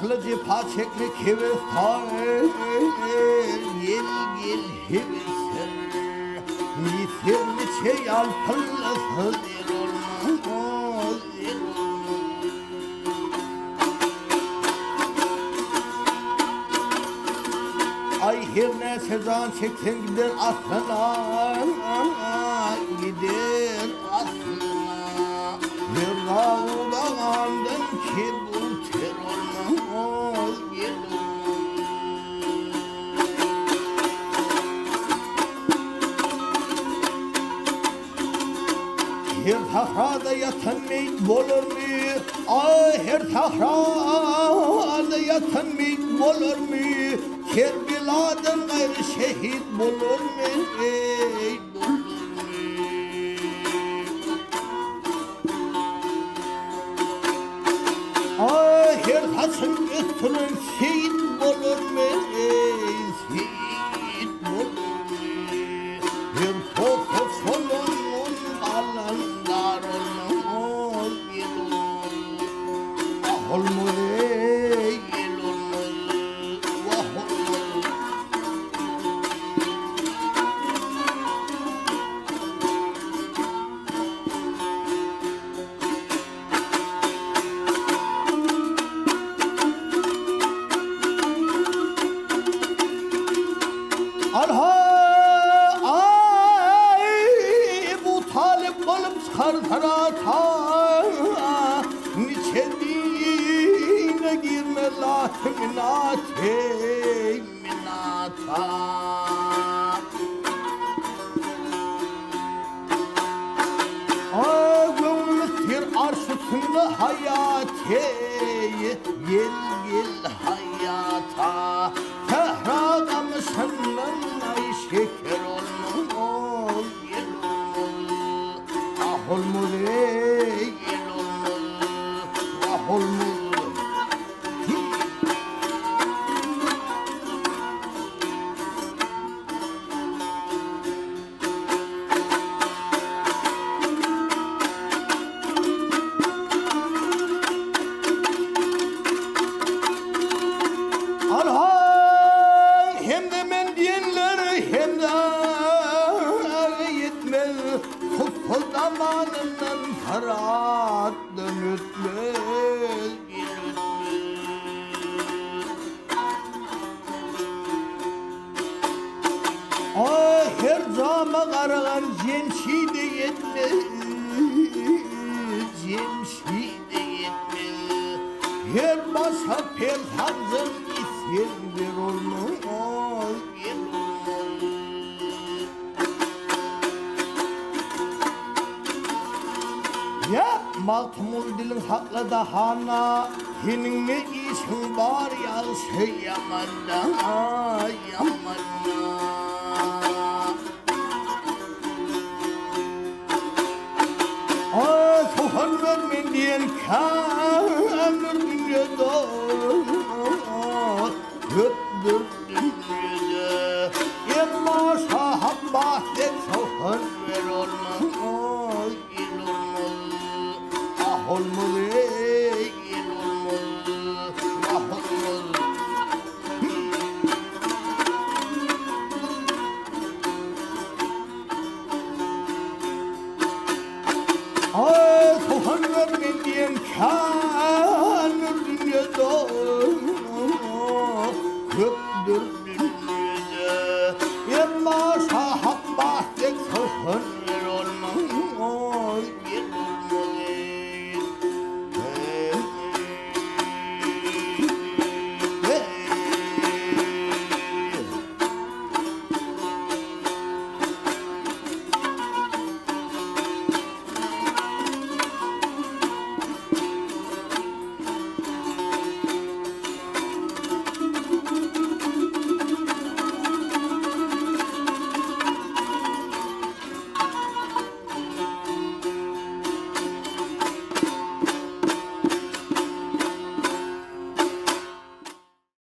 Asyla jepa çekmek hebes Gel gel hebesdir. Miser niçe ýalpyldasa zer olmaz, zer olmaz. Aý her näçe jan çekseň gider aslyna, gider aslyna. Her dagy-dagandan kebuter olmaz, ýel olmaz. Her sahrada ýatan meýit bolarmy? Aý, her sahrada ýatan meýit bolarmy? Kerbeladan gaýry şehit bolarmy, eý, bolarmy? Aý, her saçyn ösdüren seýit bolarmy, eý, seýit bolarmy? Her posa çolandan galandar olmaz, ýel olmaz. Ah olmaz, eý, ýel olmaz, wah olmaz. Alha ay bu talip bolup çykar sarata Niçe dine girme lat minat ey minata. Ay göwnümiz ter arş üstünde haýat eý, gel gel haýata. Sähra gamyşyndan aý şeker olmaz, ýel olmaz. Ah olmaz eý, ýel olmaz, wah olmaz. Alhaý hem-de men diýenler hem-de ýetmez, Tutsa zamanyndan syratdan ötmez, ýel ötmez. Ah, her jama garagan Jemşide ýetmez, Jemşide ýetmez. Her başa per saljan Isgender olmaz, ýel olmaz. Ýa, Magtymguly diliň sakla-da hana, Seniň ne işiň bar ýagşy ýamanda, ýamanda. Aý, suhan bermen diýen kändir dünýede, Köpdür dünýede. Emma Şah Abbas dek suhan ber olmaz, il olmaz. Ah olmaz eý, il olmaz, wah olmaz. Aý, suhan bermen diýen kändir.